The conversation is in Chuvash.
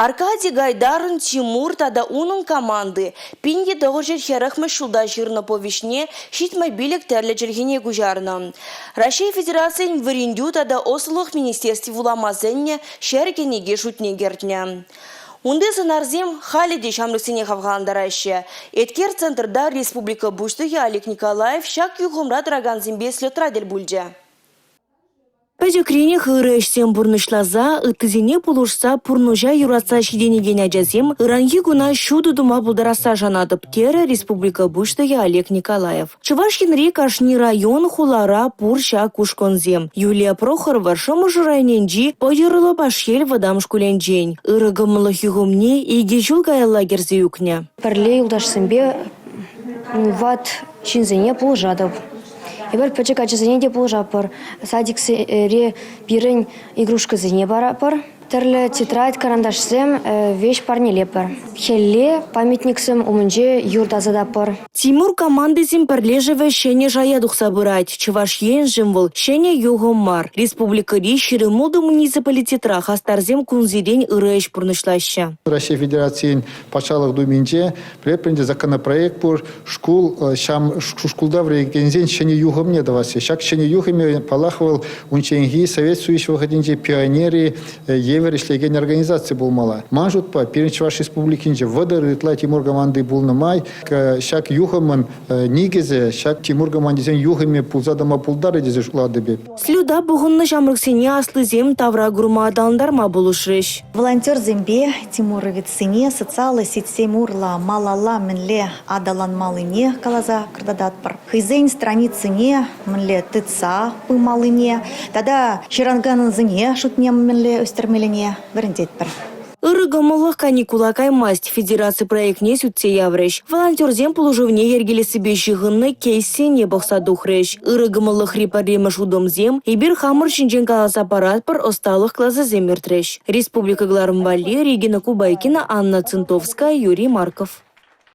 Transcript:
Аркадий Гайдарӑн «Тимур тата унӑн команди» 1940-мӗш ҫулта ҫырнӑ повеҫне 75 тӗрлӗ чӗлхене куҫарнӑ. Раҫҫей Федерацийӗн вӗрентӳ тата ӑслӑлӑх министерстви вулама сӗннӗ 100 кӗнеке шутне кӗртнӗ. Унти сӑнарсем халӗ те ҫамрӑксене хавхалантараҫҫӗ. Эткер центрта республика Пуҫлӑхӗ Олег Николаев ҫак юхӑмра тӑракансемпе слетра тӗл пулчӗ. Пӗчӗкренех ырӑ ӗҫсем пурнӑҫласа, ыттисене пулӑшса пурнӑҫа юратса ҫитӗнекен ачасем ыранхи куна ҫутӑ тума пултарасса шанатӑп, терӗ республика Пуҫлӑхӗ Олег Николаев. Чӑваш Енри кашни район, хулара пур ҫак ушкӑнсем. Юлия Прохорова Шӑмӑршӑ районӗнчи Пӑчӑрлӑ Пашьел вӑтам шкулӗнчен. Ырӑ кӑмӑллӑх юхӑмне икӗ ҫул каялла кӗрсе ӳкнӗ. Пӗрле юлташсемпе ват ҫынсене пулӑшатӑп. Эпир пӗчӗк ачасене те пулӑшатпӑр. Садиксере пирӗн игрушкӑсене паратпӑр. Тӗрлӗ тетрадь, карандашсем веҫ парнелетпӗр. Хӗлле памятниксем умӗнче юр тасататпӑр. Тимур командисен пӗрлешӗвӗ ҫӗнӗ шая тухса пырать. Чӑваш Еншӗн вӑл ҫӗнӗ юхӑм мар. Республикӑри 26 муниципалитетра хастарсем кунсерен ырӑ ӗҫ пурнӑҫлаҫҫӗ. Раҫҫей Федерацийӗн Патшалӑх Думинче пӗлетпӗр законопроект пур, шкул шкулта вӗренекенсен ҫӗнӗ юхӑмне тӑваҫҫӗ. Ҫак ҫӗнӗ юхӑмӗ, паллах, вӑл унчченхи Совет Союз вӑхӑтӗнчи пионери евӗр ӗҫлекен организаци пулмалла. Ман шутпа, пирӗн Чӑваш Республикинче 30 ытла Тимур команди пулнӑ май ҫак юхӑмӑн никӗсӗ ҫак Тимур командисен юхӑмӗ пулса тӑма пултарӗ тесе шутлатӑп эп. Слета пухӑннӑ ҫамрӑксене аслисем тавра курма аталантарма пулӑшрӗҫ. Волонтерсемпе тимуровецсене социаллӑ сетьсем урлӑ малалла мӗнле аталанмаллине каласа кӑтартатпӑр. Хӑйсен страницине мӗнле тытса пымаллине тата ҫыракансене шутне мӗнле ӳстермеллине вӗрентетпӗр. Ырӑ кӑмӑллӑх каникула каймасть федераци проектне сӳтсе яврӗҫ. Волонтерсен пулӑшӑвне йӗркелессипе ҫыхӑннӑ кейссене пӑхса тухрӗҫ. Ырӑ кӑмӑллӑхри пӗрремӗш утӑмсем «Эпир хамӑр ҫинчен каласа паратпӑр» ӑсталӑх класӗсем иртрӗҫ. Республика кӑларӑм валли Регина Кубайкина, Анна Цинтовская, Юрий Марков.